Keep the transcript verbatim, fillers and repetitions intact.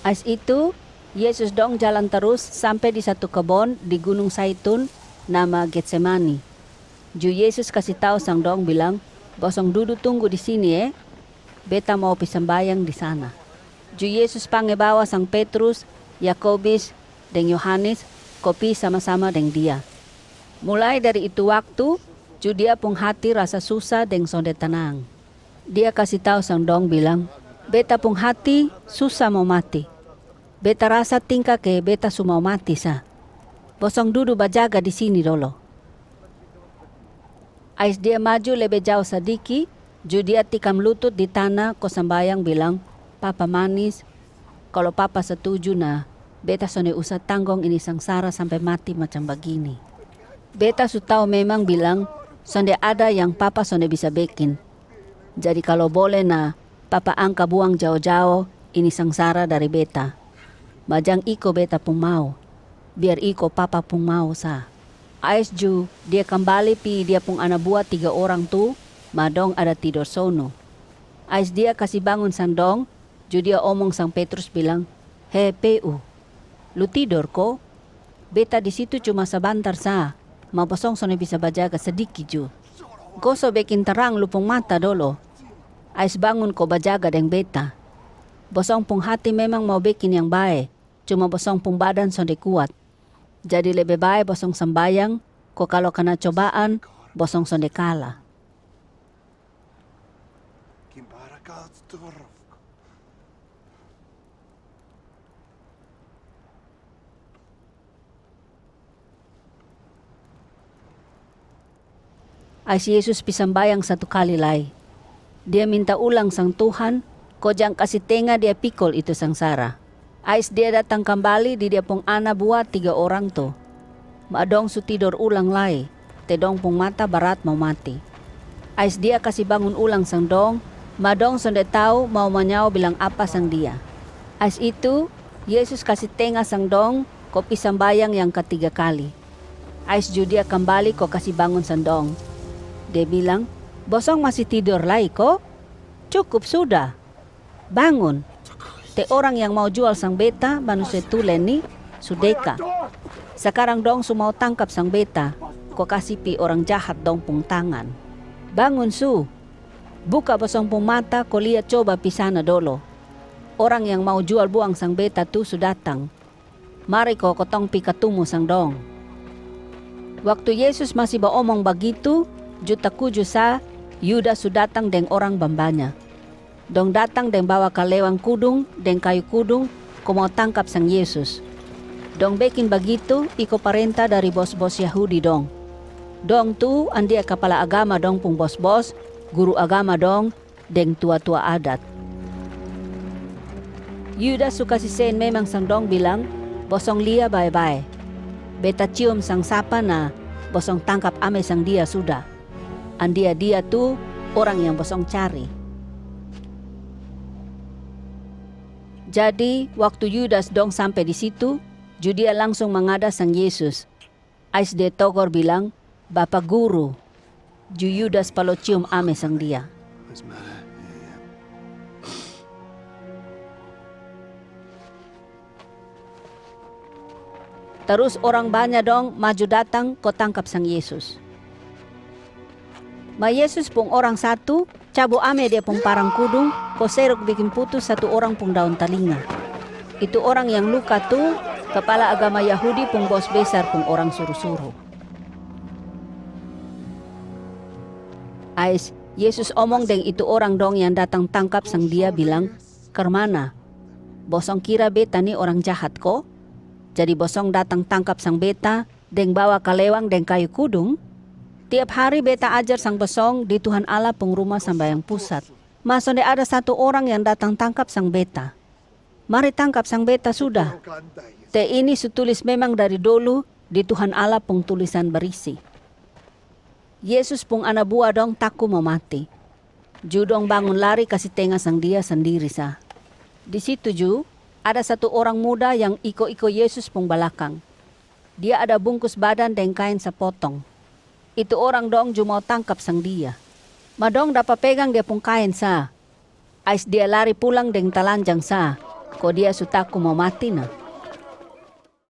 Ais itu, Yesus dong jalan tarús sampe di satu kebon di Gunung Saitun, nama Getsemani. Ju Yesus kasi tau sang dong bilang, "Bosong dudu tunggu di sini e, Beta mau pi sambayang di sana." Ju Yesus pange bawa sang Petrus, Yakobis, deng Yohanes, ko pi sama-sama deng Dia. Mulai dari itu waktu, ju Dia pung hati rasa susa deng sonde tanang. Dia kasi tau sang dong bilang, "Beta pung hati susa mau mati. Beta rasa tingka ke Beta su mau mati sa. Bosong dudu bajaga di sini dolo." Ais Dia maju lebe jao sadiki, ju Dia tikam lutut di tana ko sambayang bilang, "Papa manis, kalo Papa satuju na, Beta sonde usa tanggong ini sangsara sampe mati macam bagini. Beta su tau memang bilang, sonde ada yang Papa sonde bisa bekin. Jadi kalo bole na, Papa angka buang jao-jao ini sangsara dari Beta. Ma jang iko Beta pung mau, biar iko Papa pung mau sa." Ais ju Dia kambali pi Dia pung ana bua tiga orang tu, ma dong ada tidor sonu. Ais Dia kasi bangun sang dong, ju Dia omong sang Petrus bilang, "He Peu, lu tidor ko? Beta di situ cuma sabantar sa, ma bosong sonde bisa bajaga sadiki ju. Goso bekin tarang lu pung mata dolo. Ais bangun ko bajaga deng Beta. Bosong pung hati memang mau bekin yang bae, cuma bosong pung badan sonde kuat. Jadi lebe bae bosong sambayang, ko kalo kana cobaan, bosong sonde kala." Ais Yesus pi sambayang satu kali lai. Dia minta ulang sang Tuhan, ko jang kasi tenga Dia pikol itu sangsara. Ais Dia datang kambali di Dia pung ana bua tiga orang tu. Ma dong su tidor ulang lai, te dong pung mata barat mau mati. Ais Dia kasi bangun ulang sang dong, ma dong sonde tau mau manyao bilang apa sang Dia. Ais itu, Yesus kasi tenga sang dong, ko pi sambayang yang katiga kali. Ais ju Dia kambali ko kasi bangun sang dong. Dia bilang, "Bosong masi tidor lai ko? Cukup suda. Bangun. Te orang yang mau jual sang Beta, Manusia Tulen ni, su deka. Sakarang dong su mau tangkap sang Beta, ko kasi pi orang jahat dong pung tangan. Bangun su. Buka bosong pung mata ko lia coba pi sana dolo. Orang yang mau jual buang sang Beta tu su datang. Mari ko kotong pi katumu sang dong." Waktu Yesus masi baomong bagitu, ju takuju sa, Yudas su datang deng orang bambanya. Dong datang deng bawa kalewang kudung deng kayu kudung, ko mau tangkap sang Yesus. Dong bekin bagitu iko parenta dari bos-bos Yahudi dong. Dong tu andia kapala agama dong pung bos-bos, guru agama dong, deng tua-tua adat. Yudas su kasi sen memang sang dong bilang, "Bosong lia bae-bae. Beta cium sang sapa na, bosong tangkap ame sang dia suda. Andia dia tu orang yang bosong cari." Jadi, waktu Yudas dong sampe di situ, ju dia langsung mangada sang Yesus. Ais dia togor bilang, "Bapa Guru." Ju Yudas palo cium ame sang dia. Tarus orang banya dong maju datang ko tangkap sang Yesus. Ma Yesus pung orang satu cabu ame dia pung parang kudung, ko seruk bikin putus satu orang pung daun talinga. Itu orang yang luka tu kapala agama Yahudi pung bos besar pung orang suru-suru. Ais Yesus omong deng itu orang dong yang datang tangkap sang dia bilang, "Karmana? Bosong kira Beta ni orang jahat ko? Jadi bosong datang tangkap sang Beta deng bawa kalewang deng kayu kudung? Tiap hari Beta ajar sang bosong di Tuhan Allah pung Ruma Sambayang Pusat. Ma sonde ada satu orang yang datang tangkap sang Beta. Mari tangkap sang Beta suda. Te ini su tulis memang dari dolu di Tuhan Allah pung tulisan barisi." Yesus pung ana bua dong taku mau mati. Ju dong bangun lari kasi tenga sang dia sandiri sa. Di situ ju ada satu orang muda yang iko-iko Yesus pung balakang. Dia ada bungkus badan deng kaen sapotong. Itu orang dong ju mau tangkap sang dia. Ma dong dapa pegang dia pung kaen sa. Ais dia lari pulang deng talanjang sa. ko dia su taku mo mati na.